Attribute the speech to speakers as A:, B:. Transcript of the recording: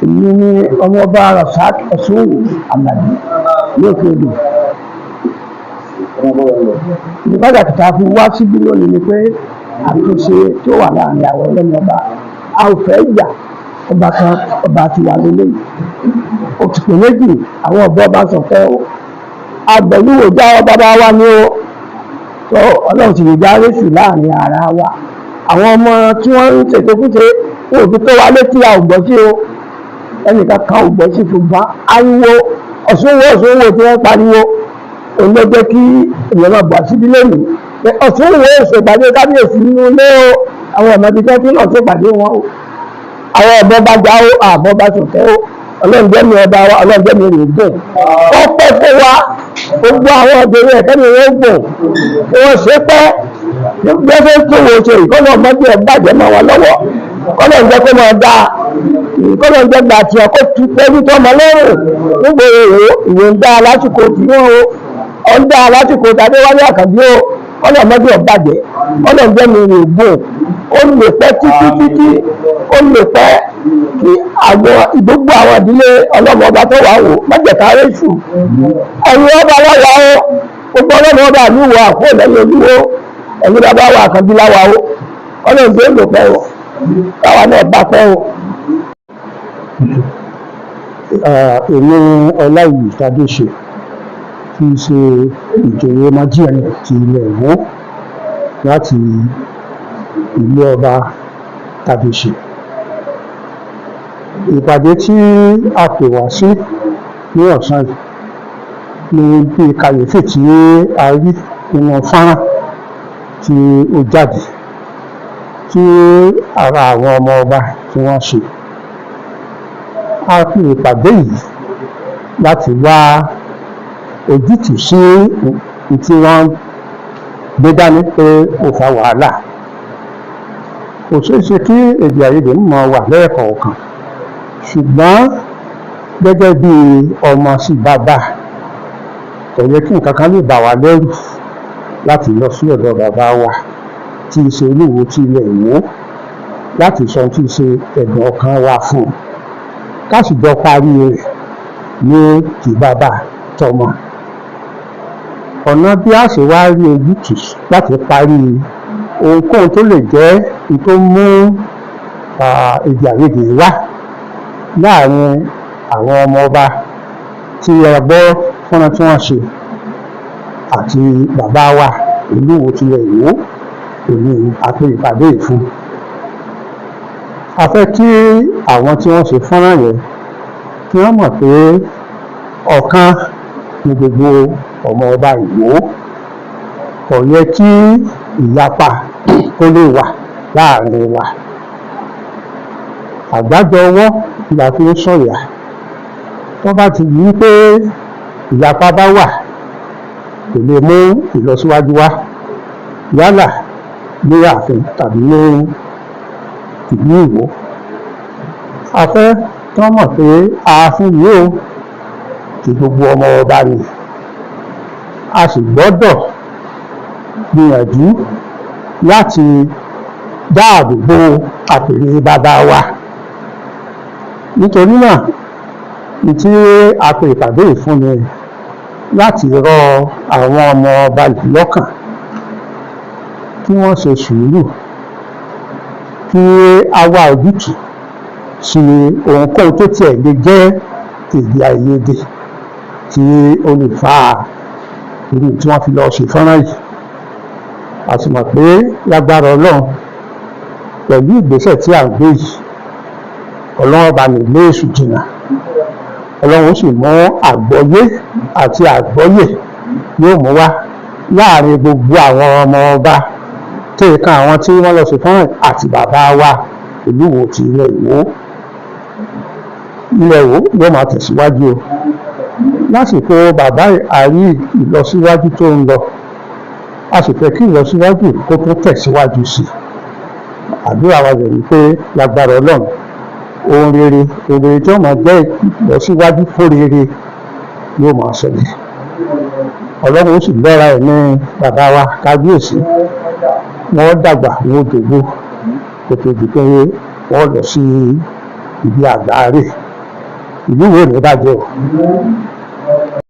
A: Èmi ni ọmọọba Rasaq Ọ̀ṣunwó Àlàbí ní Òkè Odò. Ìdí pàtàkì tá a fi wá síbí lónìí ni pé àtúnṣe tó wà láàrin àwọn ọlọ́mọba, a ò fẹ́ ìjà ọba kan, ọba tiwa lélẹ́yìí. Òtùpè méjì àwọn ọ̀bọ ọba sọ̀tẹ́ o. Agbẹ̀lúwò já ọ bàbá wa ní o. Tó Ọlọ́run sì lè já rẹ́sì láàrin ara wa. Àwọn ọmọ tí wọ́n ń ṣètòkúṣe wọn ò fi tó wa létí, a ò gbọ́ sí o. Ẹnìkan kan ò gbọ́ sí, ṣùgbọ́n ariwo Ọ̀ṣunwó Ọ̀ṣunwó tí wọ́n pariwo òun ló jẹ́ kí èèyàn máa bọ̀ síbí lónìí pé Ọ̀ṣunwó ṣèpàdé kábíyèsí nínú ilé o. Àwọn ọmọ ibi tẹ́ kí náà ṣèpàdé wọn o. Àwọn ọ̀bọ bá já o, àbọ̀ bá sọ̀tẹ́ o. Ọlọ́run jẹ́ mi ọba wa, Ọlọ́run jẹ́ mi rè gùn. Ó pẹ́ fún wa, gbogbo àwọn obìnrin ẹ̀kẹ́ mi wọ́n gùn kí wọ́n ṣe pẹ́ bí wọ́n ṣe ń tún wo ṣe ìkọ́nà ọmọdé ẹ̀ bàjẹ́ mọ́ wọn lọ́wọ́. Kọ́nà ń jẹ́ kó máa dáa, kọ́nà ń jẹ́ gbà tí ọkọ̀ tu pẹ́lú tọmọ lọ́rùn nígbò èrò ìwé ń dá lásìkò tí wọ́n o, ọ̀ ń dá lásìkò tàbí wálé àkànbí o. Kọ́nà ọmọdé ẹ̀ bàjẹ́, kọ́nà ń jẹ́ mi rè gùn. Ó lè pẹ́ títí títí, ó lè pẹ́ kí àwọn ìgbógbó àwọn ìdílé ọlọ́mọba tó wà wò mọ́jẹ̀ká rẹ́sù ẹ̀yin ọba láwa o. Gbogbo ọlọ́mọba àlúwọ̀ àpò lẹ́yìn olúwo, ẹ̀yin bàbá wa àkànbí láwa o. Ọlọ́run tó lò pẹ́ o, káwa náà bá pẹ́ o.
B: Èmi Ọláìyí Tádéṣe, tí í ṣe ìjòyè Májírin ti ilẹ̀ Ìwó láti ìlú ọba Tádéṣe. Ìpàdé tí a pè wá sí ní ọ̀sán yìí ni bí kàyéfì tí a rí nínú fọ́nrán tí ó jáde tí ara àwọn ọmọ ọba tí wọ́n ṣe. A fi ìpàdé yìí láti wá ojútùú sí ohun tí wọ́n gbé dání pé ó fa wàhálà. Kò ṣeé ṣe kí èdè àìyedè máa wà lẹ́ẹ̀kọ̀ọ̀kan, ṣùgbọ́n gẹ́gẹ́ bí ọmọ sí bàbá, kò yẹ kí nǹkan kan lè bà wá lẹ́rù láti lọ sí ọ̀dọ̀ bàbá wa tí í ṣe Olúwo ti ilẹ̀ Ìwó láti sọ ohun tí í ṣe ẹ̀dùn ọkàn wa fún un, ká sì jọ parí rẹ̀ ní ti bàbá tọmọ. Ọ̀nà bí a ṣe wá rí ojútùú láti parí ohunkóhun tó lè jẹ́ ohun tó mú èdè àìyedè wá láàrin àwọn ọmọ ọba tí a gbọ́ fọ́nrán tí wọ́n ṣe àti bàbá wa Olúwo tilẹ̀ Ìwó, èmi a pè ìpàdé yìí fún. A fẹ́ kí àwọn tí wọ́n ṣe fọ́nrán yẹn kí wọ́n mọ̀ pé ọ̀kan ní gbogbo ọmọ ọba Ìwó. Kò yẹ kí ìyapa kó lè wà láàrin wa. Àgbájọ ọwọ́ la fi ń sọ̀yà. Tó bá ti di pé ìyapa bá wà, kò lè mú ìlọsíwájú wá, yálà ní ààfin tàbí ní ìlú Ìwó. A fẹ́ kí wọ́n mọ̀ pé ààfin yìí o, ti gbogbo ọmọ ọba ni. A sì gbọ́dọ̀ gbìyànjú láti dáàbò bo àpèrè bàbá wa. Nítorí náà, ní tí a pe ìpàdé yìí fún ni láti rọ àwọn ọmọ ọba yìí lọ́kàn kí wọ́n ṣe sùúrù, kí a wá ojútùú sí ohunkóhun tó tiẹ̀ lè jẹ́ èdè àìyedè tí ó lè fa irú tí wọ́n fi lọ ṣe fọ́nrán yìí. A sì mọ̀ pé lágbára Ọlọ́run, pẹ̀lú ìgbésẹ̀ tí à ń gbé yìí, Ọlọ́run bá ní lé èṣù jìnnà. Ọlọ́run ó sì mú àgbọ́yé àti àgbọ́yè yóò mú wá láàrin gbogbo àwọn ọmọ ọba tó kan àwọn tí wọ́n lọ ṣe fọ́nrán àti bàbá wa Olúwo ti ilẹ̀ Ìwó. Ilẹ̀ Ìwó yóò máa tẹ̀síwájú o. Lásìkò bàbá àrí ìlọsíwájú tó ń lọ, a sì fẹ́ kí ìlọsíwájú kó tó tẹ̀síwájú sí i. Àdúrà wa rẹ̀ ni pé lágbára Ọlọ́run, ohun rere, ohun rere tí ó máa jẹ́ ìlọsíwájú fún rere yóò máa ṣẹlẹ̀. Ọlọ́run ó sì lọ́ra ẹ̀mí bàbá wa kábíyèsí, wọ́n dàgbà, wọ́n dògbó kó tó di pé wọ́n lọ sí Ibi àgbáre ìlú wo ní bàjẹ́ o.